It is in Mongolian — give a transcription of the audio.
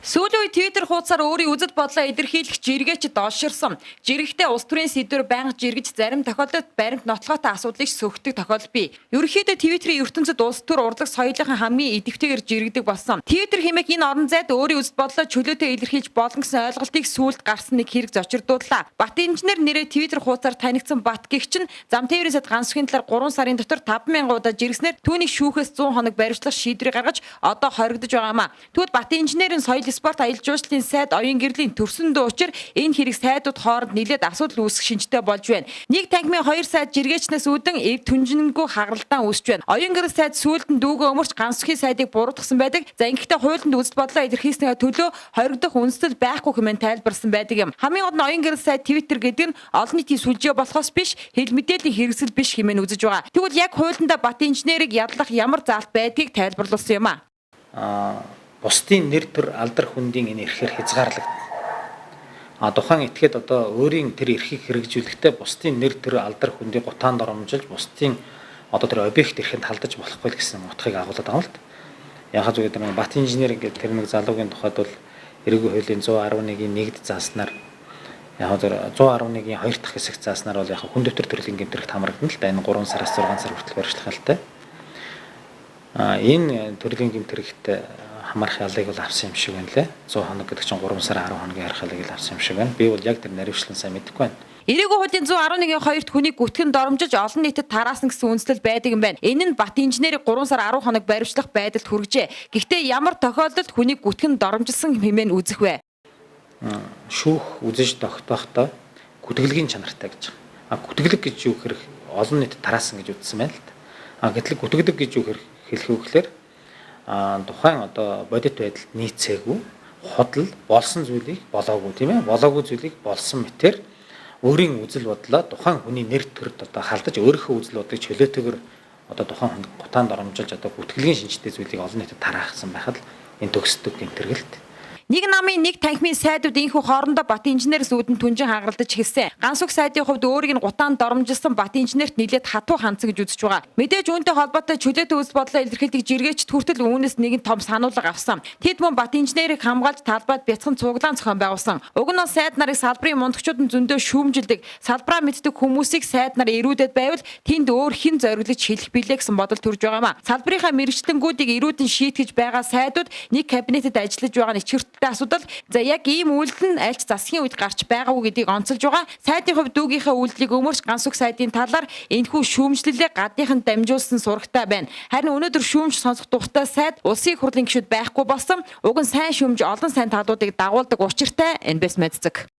Сүүлийн үед Twitter хуудасаар өөрийн үзэл бодлоо илэрхийлэх жиргээчд олширсан. Жирэгтэй улс төрийн сэдвээр байнга жиргэж, зарим тохиолдолд баримт нотлохотой асуудлыг сөхдөг тохиолдол бий. Ерөнхийдөө Twitter-ийн ертөнцид улс төр, урлаг, соёлын хамгийн идэвхтэйгээр жиргэдэг болсон. Twitter хэмээх энэ орон зайд өөрийн үзэл бодлоо чөлөөтэй илэрхийлж болно гэсэн ойлголтыг сүүлд гарсан нэг хэрэг зочирдууллаа. Бат инженер нэрээр Twitter хуудасаар танигдсан Бат гэгч нь зам тээврийн сайд Гансүхийн талаар 3 сарын дотор 5000 удаа жиргэснээр түүнийг шүүхээс 100 хоног баривчлах шийдвэрийг гаргаж, одоо хоригдож байгаа юм а. Тэгвэл Бат инженерийн соёл, спорт, аялал жуулчлалын сайд, оюун гэрлийн төрсөн дүү учир энэ хэрэг сайдууд хооронд нэлээд асуудал үүсгэх шинжтэй болж байна. Нэг танхимын хоёр сайд жиргээчнээс үүдэн эв түнжингүй хагаралдаан үүсч байна. Оюун гэрэл сайд сүүлд нь дүүгээ өмөрч Гансүхийн сайдыг буруутгасан байдаг. За, ингэхдээ хуулинд үзэл бодлоо илэрхийлснийхээ төлөө хоригдох үндэслэл байхгүй хэмээн тайлбарласан байдаг юм. Хамгийн гол нь оюун гэрэл сайд Twitter гэдэг нь олон нийтийн сүлжээ болохоос биш, хэл мэдээллийн хэрэгсэл биш хэмээн үзэж байгаа. Тэгвэл яг хуулиндаа Бат инженерийг ядлах ямар заалт байдгийг тайлбарлуулсан юм а. Бусдын нэр төр, алдар хүндийн энэ эрхээр хязгаарлагдана. Тухайн этгээд одоо өөрийн тэр эрхийг хэрэгжүүлэхдээ бусдын нэр төр, алдар хүндийг гутаан доромжилж, бусдын одоо тэр объект эрхэнд халдаж болохгүй л гэсэн утгыг агуулдаг юм л да. Яг зүгээр тэр Бат инженер ингээд тэр нэг залуугийн тухайд бол эрээгүй хуулийн 111-ийн 1-д зааснаар, яг зөв 111-ийн 2 дахь хэсэгт зааснаар бол яг хүн дэвтэр төрлийн гэмт хэрэгт хамрагдана л да. Энэ 3 сараас 6 сар хүртэл баривчлах ялтай. Энэ төрлийн гэмт хэрэгт хамаарах ялыг бол авсан юм шиг байна лээ. 100 хоног гэдэг чинь 3 сар 10 хоногийн харах ялыг л авсан юм шиг байна. Би бол яг тэр наривчлан сайн мэдэхгүй байна. Эрээгүй хуулийн 111-ийн 2-т хүнийг гүтгэн доромжиж олон нийтэд тараасан гэсэн үндэслэл байдаг юм байна. Энэ нь Бат инженерийг 3 сар 10 хоног баривчлах байдалд хүргэжээ. Гэхдээ ямар тохиолдолд хүнийг гүтгэн доромжилсан хэмээн үзэх вэ? Шүүх үзэж тогтохдоо гүтгэлгийн чанартай гэж. Гүтгэлэг гэж юу гэхээр олон нийтэд тараасан гэж үзсэн байна л да. Гэтэл гүтгэлэг гэж юу хэрэг хэлэх вэ гэхээр тухайн одоо бодит байдалд нийцээгүй, худал болсон зүйлийг болоогүй, тийм ээ, болоогүй зүйлийг болсон мэтэр өөрийн үзэл бодлоо тухайн хүний нэр төрд одоо халдаж, өөрийнхөө үзэл бодлыг чөлөөтэйгээр одоо тухайн хүнд гутаанд оромжилж, одоо гүтгэлгийн шинжтэй зүйлийг олон нийтэд тараахсан байхад энэ төгсдөг гэмт хэрэг. Нэг намын, нэг танхимын сайдууд ийнхүү хоорондоо Бат инженерээс үүдэн түнжин хагаралдаж эхэлсэн. Гансүх сайдын хувьд өөрийг нь гутаанд доромжилсан Бат инженерт нэлээд хатуу хандсан гэж үзэж байгаа. Мэдээж үүнтэй холбоотой чөлөөтэй үзэл бодлоо илэрхийлдэг жиргээчд хүртэл үүнээс нэгэн том сануулга авсан. Тэд мөн Бат инженерийг хамгаалж талбайд бяцхан цуглаан зохион байгуулсан. Уг нь бол сайд нарыг салбарын мундагчууд нь зөндөө шүүмжилдэг. Салбараа мэддэг хүмүүсийг сайд нар эрүүдэд байвал тэнд өөр хэн зориглож хэлэх билээ гэсэн бодол төрж байгаа юм а. Салбарынхаа мэргэжлэнгүүдийг эрүүдэн шийтгэж байгаа сайдууд нэг кабинетэд ажиллаж байгаа нь ичгэрт асуудал. За, яг ийм үйлдэл нь аль ч засгийн үед гарч байгаагүй гэдгийг онцолж байгаа. Сайдын хувьд дүүгийнхээ үйлдэлийг өмөрч Гансүх сайдын талаар энэхүү шүүмжлэлээ гадныхан дамжуулсан сурагтай байна. Харин өнөөдөр шүүмж сонсох дуртай сайд улсын их хурлын гишүүд байхгүй болсон. Уг нь сайн шүүмж олон сайн талуудыг дагуулдаг учиртай. NBS мэдцэг.